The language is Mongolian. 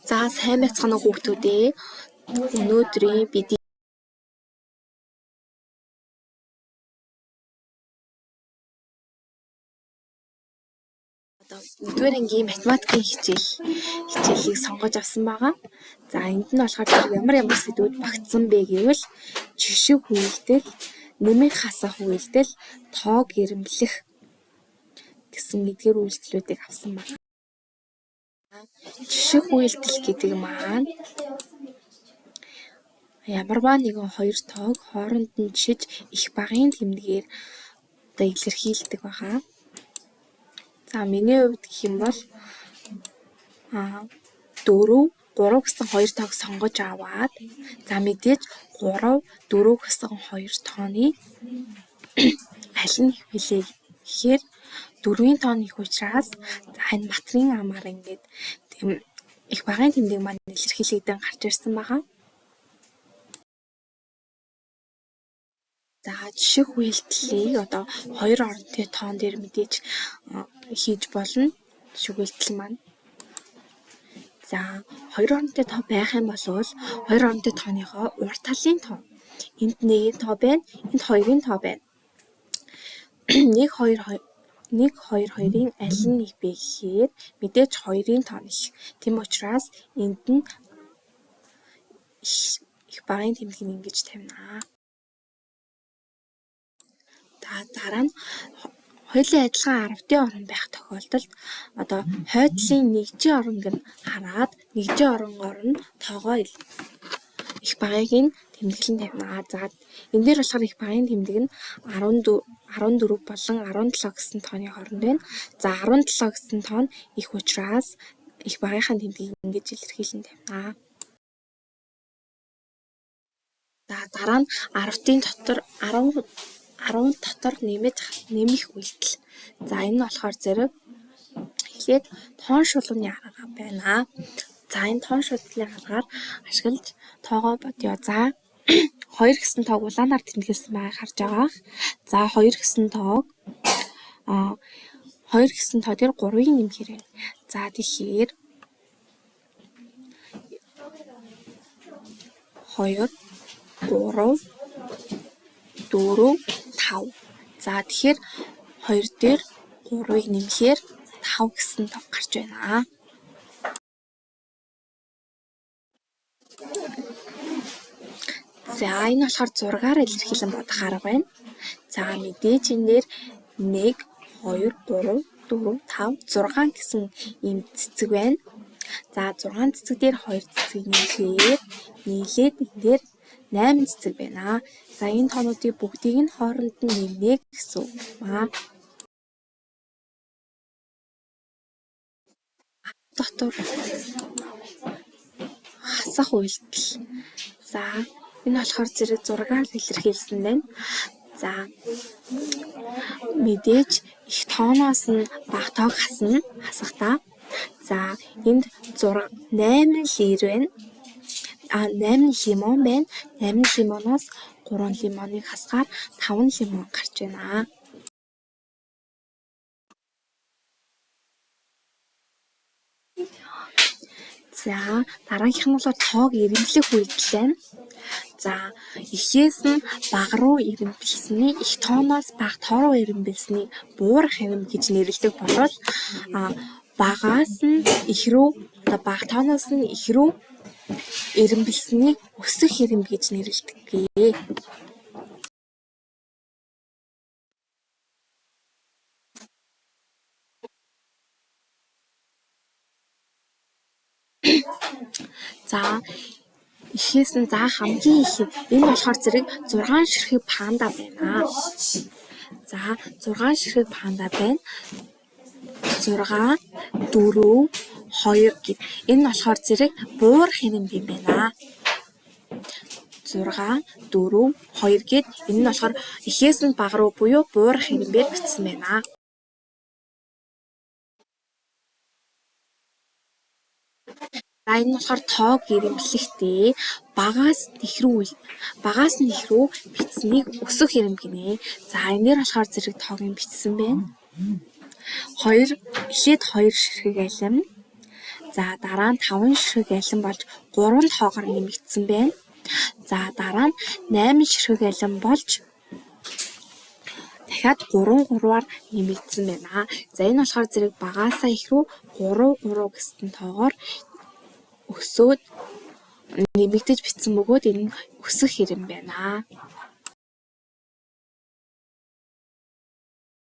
За сайн байцгаана уу хүүхдүүд ээ. Өнөөдрийн бидний одоо нэгдүгээр ангийн математикийн хичээлийг сонгож авсан байгаа. За энд нь болохоор ямар ямар сэдвүүд багтсан бэ гэвэл жишиг үйлдэл, нэмэх хасах үйлдэл, тоог эрэмблэх гэсэн эдгээр үйлдэлүүдийг авсан байна. Жишиг үйлдэл гэдэг маань ямарваа нэгэн хоёр тоог хооронд нь жишиж их багын тэмдгээр одоо илэрхийлдэг байгаа. За миний хувьд гэх юм бол 4, 3 гэсэн хоёр тоог сонгож аваад за мэдээж 3, 4 гэсэн хоёр тооны аль нь их билээ гэхээр 4-ийн тоо нь их учраас за энэ матрын амаар ингээд тийм их багын тэмдэг маань илэрхийлэгдэн гарч ирсэн байгаа. За жишиг үйлдэлийг одоо хоёр оронтой тоон дээр мэдээж хийж болно. Жишиг үйлдэл маань. За хоёр оронтой тоо байх юм бол хоёр оронтой тооныхоо урд талын тоо. Энд 1-ийн тоо байна, энд 2-ын тоо байна. 1 2 2 1 2 2-ын аль нь их бэ гэхээр мэдээж 2-ын тоо нь их. Тийм учраас энд нь их багын тэмдэг нь ингэж тавина. За дараа нь хоёулын адилхан 10-ын орон байх тохиолдолд одоо хойдлын нэгжийн оронг нь хараад нэгжийн оронгоор нь тоогоо их багыг нь тэмдэглэн тавина. За энэ дээр болохоор их багын тэмдэг нь 14 болон 17 гэсэн тооны хооронд байна. За 17 гэсэн тоо нь их учраас их багынхаа тэмдгийг ингэж илэрхийлэн тавина. За дараа нь 10-ын дотор 10 дотор нэмэх үйлдэл. За энэ нь болохоор зэрэг эхлээд тоон шулууны арга байна. За энэ тоон шулууны аргаар ашиглаж тоогоо бодъё. За 2 гэсэн тоог улаанаар тэмдэглэсэн байгааг харж байгаа. За 2 гэсэн тоог 2 гэсэн тоо дээр 3-ыг нэмэхээр байна. За тэгэхээр 2 3 4 5. За тэгэхээр 2 дээр 3-ыг нэмэхээр 5 гэсэн тоо гарч байна. За энэ болохоор зургаар илэрхийлэн бодох арга байна. За мэдээж энэ дээр 1 2 3 4 5 6 гэсэн ийм цэцэг байна. За 6 цэцэг дээр 2 цэцгийг нэмэхээр нийлээд энэ дээр 8 цэцэг байна. За энэ тоонуудыг бүгдийг нь хооронд нь нэмнэ гэсэн үг юм. Дотор хасах үйлдэл. За энэ болохоор зэрэг зургаар илэрхийлсэн байна. За мэдээж их тооноос нь бага тоог хасна. Хасахдаа. За энд 8 лир байна. 8 лимон байна. 8 лимоноос 3 лимоныг хасахаар 5 лимон гарч байна. За дараагийнх нь болохоор тоог эрэмблэх үйлдэл байна. За эхээс нь бага руу эрэмбэлсэнийг их тооноос бага тоо руу эрэмбэлсэнийг буурах эрэмб гэж нэрлэдэг болвол багаас нь их рүү одоо бага тооноос нь их рүү эрэмбэлсэнийг өсөх эрэмб гэж нэрлэдэг. За эхээс нь за хамгийн их энэ болохоор зэрэг 6 ширхэг панда байна. За 6 ширхэг панда байна. 6 4 2 гэд. Энэ нь болохоор зэрэг буурах юм юм байна. 6 4 2 гэд энэ нь болохоор эхээс нь бага руу буюу буурах ирэмбээр бичсэн байна. За энэ нь болохоор тоог ирэмблэхдээ багаас нь их рүү бичсэнийг өсөх ирэм гинэ. За энэ дээр болохоор зэрэг тоог нь бичсэн байна. 2 эхлээд 2 ширхэг алим. За, дараа нь 5 ширхэг алим болж 3 тоогоор нэмэгдсэн байна. За, дараа нь 8 ширхэг алим болж дахиад 3 3-аар нэмэгдсэн байна. За, энэ болохоор зэрэг багаасаа их рүү 3 3 гэсэн тоогоор өсөөд нэмэгдэж бичсэн бөгөөд энэ нь өсөх хэрэм байна.